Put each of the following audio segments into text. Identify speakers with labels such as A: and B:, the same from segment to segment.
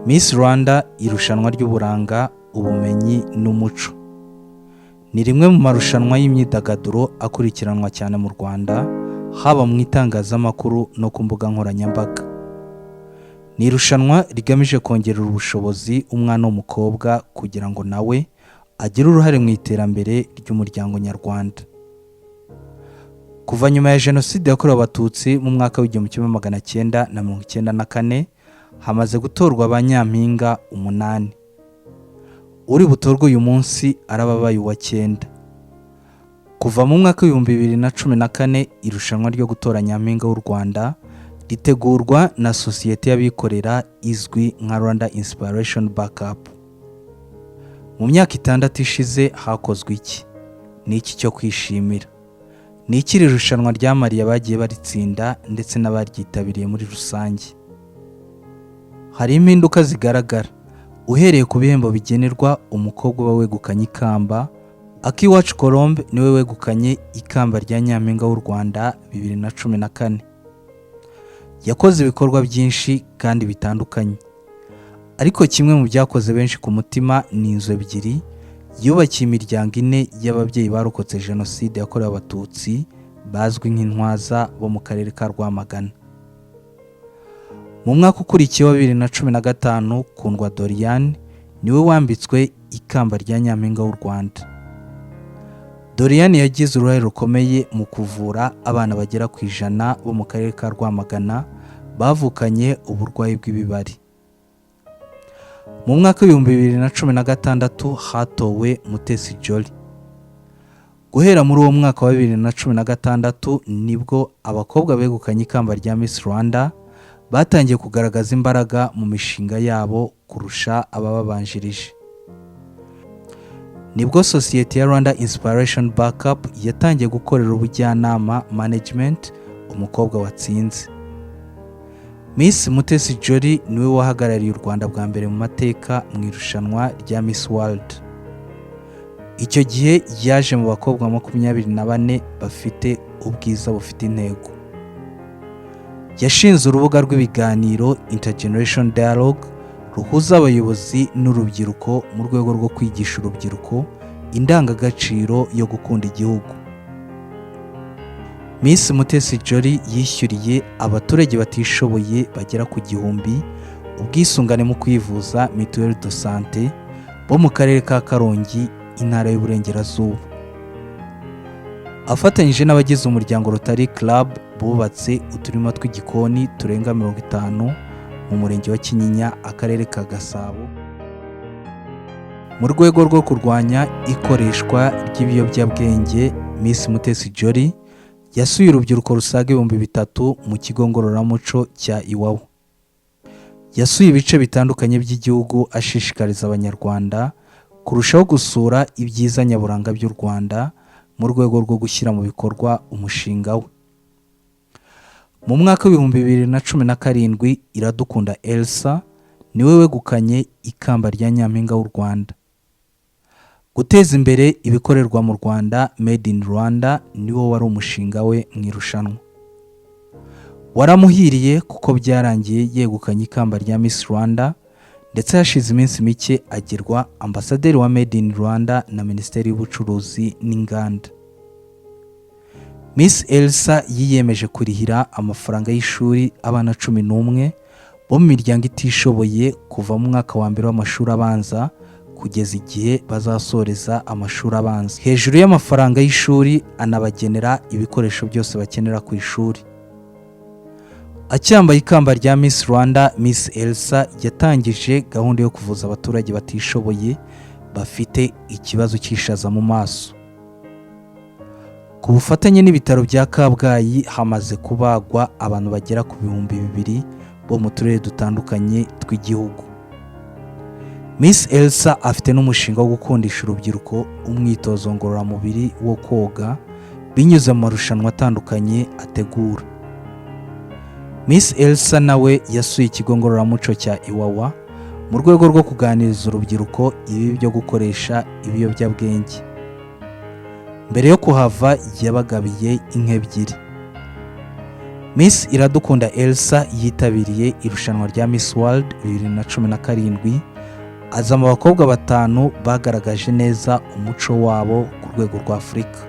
A: Miss Rwanda, irushanwa ry'uburanga, ubumenyi n'umuco, ni rimwe mu marushanwa y'imyidagaduro akurikiranwa cyane mu Rwanda, haba mu itangazamakuru no ku mbuga nkoranyambaga. Ni irushanwa rigamije kongerera ubushobozi umwana w'umukobwa kugira ngo nawe agire uruhare mu iterambere ry'umuryango nyarwanda. Kuva nyuma ya Jenoside yakorewe Abatutsi mu mwaka w'1994, hamaze gutorwa ba nyampinga umunani. Uri butorwe uyu munsi araba abaye uwa cyenda. Kuva mu mwaka w'2014, irushanwa ryo gutora nyampinga w'u Rwanda ritegurwa na sosiyete y'abikorera izwi nka Rwanda Inspiration Backup. Mu myaka 6 ishize hakozwe iki? Ni iki cyo kwishimira? Ni iki iri rushanwa ryamariye abagiye baritsinda ndetse n'abaryitabiriye muri rusange? Hari impinduka zigaragara uhereye ku bihembo bigenerwa umukobwa uba wegukanye ikamba. Akiwacu Colombe niwe wegukanye ikamba rya nyampinga w'u Rwanda 2014. Yakoze ibikorwa byinshi kandi bitandukanye, ariko kimwe mu byakoze benshi ku mutima ni inzu ebyiri yubakiye imiryango ine y'ababyeyi barokotse Jenoside yakorewe Abatutsi, bazwi nk'Intwaza, bo mu karere ka Rwamagana. Mu mwaka ukurikiye wa 2015, Kundwa Doriane niwe wambitswe ikamba rya nyampinga w'u Rwanda. Doriane yagize uruhare rukomeye mu kuvura abana bagera ku 100 bo mu karere ka Rwamagana bavukanye uburwayi bw'ibibari. Mu mwaka w'2016 hatowe Mutesi Jolly. Guhera muri uwo mwaka wa 2016 nibwo abakobwa begukanye ikamba rya Miss Rwanda batangiye kugaragaza imbaraga mu mishinga yabo kurusha abababanjirije. Nibwo sosiyete ya Rwanda Inspiration Backup yatangiye gukorera ubujyanama, management, umukobwa watsinze. Miss Mutesi Jolly niwe wahagarariye u Rwanda bwa mbere mu mateka mu irushanwa rya Miss World. Icyo gihe yaje mu bakobwa 24 bafite ubwiza bufite intego. Yashinze urubuga rw'ibiganiro Intergeneration Dialogue ruhuza abayobozi n'urubyiruko mu rwego rwo kwigisha urubyiruko indangagaciro yo gukunda igihugu. Miss Mutesi Jolly yishyuriye abaturage batishoboye bagera ku 1000 ubwisungane mu kwivuza, mutuelle de santé, bo mu karere ka Karongi, Intara y'Uburengerazuba. Afatanyije n'abagize umuryango Rotary Club, bubatse uturima tw'igikoni turenga 50 mu murenge wa Kinyinya, akarere ka Gasabo, mu rwego rwo kurwanya ikoreshwa ry'ibiyobyabwenge. Miss Mutesi Jolly yasuye urubyiruko rusaga 3000 mu kigo ngororamuco cya Iwawa. Yasuye ibice bitandukanye by'igihugu ashishikariza Abanyarwanda kurushaho gusura ibyiza nyaburanga by'u Rwanda mu rwego rwo gushyira mu bikorwa umushinga we. Mu mwaka w'2017, Iradukunda Elsa niwe wegukanye ikamba rya nyampinga w'u Rwanda. Guteza imbere ibikorerwa mu Rwanda, Made in Rwanda, niwo wari umushinga we mu irushanwa. Waramuhiriye kuko byarangiye yegukanye ikamba rya Miss Rwanda, ndetse hashize iminsi mike agirwa ambasaderi wa Made in Rwanda na Minisiteri y'Ubucuruzi n'Inganda. Miss Elsa yiyemeje kurihira amafaranga y'ishuri abana 11 bo mu miryango itishoboye kuva mu mwaka wa mbere w'amashuri abanza kugeza igihe bazasoreza amashuri abanza. Hejuru y'amafaranga y'ishuri, anabagenera ibikoresho byose bakenera ku ishuri. Acyambaye ikamba rya Miss Rwanda, Miss Elsa yatangije gahunda yo kuvuza abaturage batishoboye bafite ikibazo cy'ishaza mu maso. Ku bufatanye n'ibitaro bya Kabgayi, hamaze kubagwa abantu bagera ku 2000 bo mu turere dutandukanye tw'igihugu. Miss Elsa afite n'umushinga wo gukundisha urubyiruko umwitozo ngororamubiri wo koga binyuze mu marushanwa atandukanye ategura. Miss Elsa nawe yasuye ikigo ngororamuco cya Iwawa mu rwego rwo kuganiriza urubyiruko ibibi byo gukoresha ibiyobyabwenge. Mbere yo kuhava yabagabiye inka ebyiri. Miss Iradukunda Elsa yitabiriye irushanwa rya Miss World 2017, aza mu bakobwa batanu bagaragaje neza umuco wabo ku rwego rwa Afurika.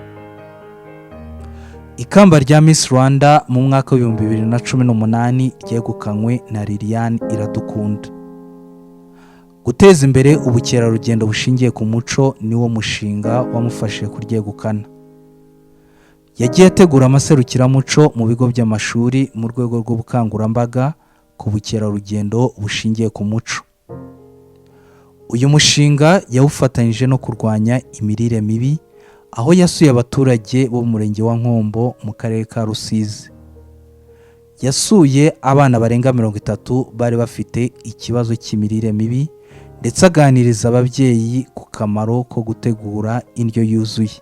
A: Ikamba rya Miss Rwanda mu mwaka w'2018 ryegukanywe na Liliane Iradukunda. Guteza imbere ubukerarugendo bushingiye ku muco niwo mushinga wamufashije kuryegukana. Yagiye ategura amaserukiramuco mu bigo by'amashuri mu rwego rw'ubukangurambaga ku bukerarugendo bushingiye ku muco. Uyu mushinga yawufatanyije no kurwanya imirire mibi, aho yasuye abaturage bo mu Murenge wa Nkombo mu Karere ka Rusizi. Yasuye abana barenga 30 bari bafite ikibazo cy'imirire mibi, ndetse aganiriza ababyeyi ku kamaro ko gutegura indyo yuzuye.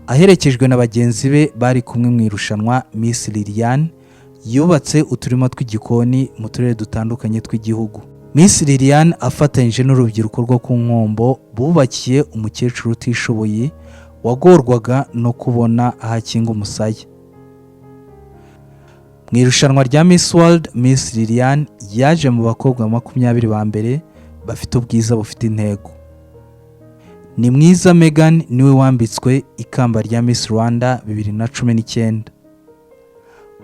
A: Aherekejwe na bagenzi be bari kumwe mu irushanwa, Miss Liliane yubatse uturima tw'igikoni mu turere dutandukanye tw'igihugu. Miss Liliane afatanyije n'urubyiruko rwo ku Nkombo bubakiye umukecuru utishoboye wagorwaga no kubona aho akinga umusaya. Mu irushanwa rya Miss World, Miss Liliane yaje mu bakobwa 20 ba mbere bafite ubwiza bufite intego. Ni Mwiza Megan niwe wambitswe ikamba rya Miss Rwanda 2019.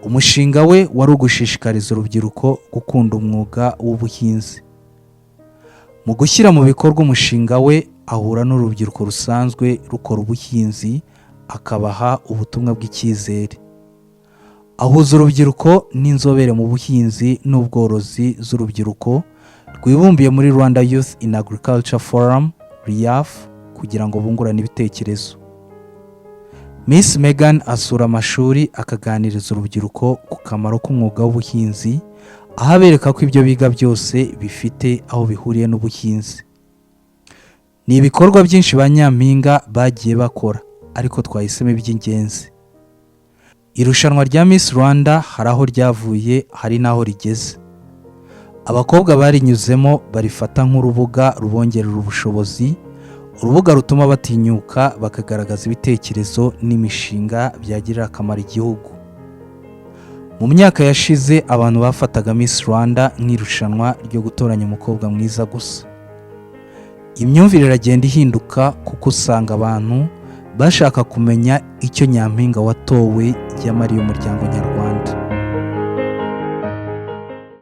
A: Umushinga we wari ugushishikariza urubyiruko gukunda umwuga w'ubuhinzi. Mu gushyira mu bikorwa umushinga we, ahura n'urubyiruko rusanzwe rukora ubuhinzi, akabaha ubutumwa bw'icyizere. Ahuza urubyiruko n'inzobere mu buhinzi n'ubworozi z'urubyiruko rwibumbiye muri Rwanda Youth in Agriculture Forum, RYAF, kugira ngo bungurane ibitekerezo. Miss Megan asura amashuri, akaganiriza urubyiruko ku kamaro k'umwuga w'ubuhinzi, aho abereka ko ibyo biga byose bifite aho bihuriye n'ubuhinzi. Ni ibikorwa byinshi ba nyampinga bagiye bakora, ariko twahisemo iby'ingenzi. Irushanwa rya Miss Rwanda hari aho ryavuye, hari n'aho rigeze. Abakobwa barinyuzemo barifata nk'urubuga rubongerera ubushobozi, urubuga rutuma batinyuka bakagaragaza ibitekerezo n'imishinga byagirira akamaro igihugu. Mu myaka yashize, abantu bafataga Miss Rwanda nk'irushanwa ryo gutoranya umukobwa mwiza gusa. Imyumvire iragenda ihinduka, kuko usanga abantu bashaka kumenya icyo nyampinga watowe yamariye umuryango nyarwanda.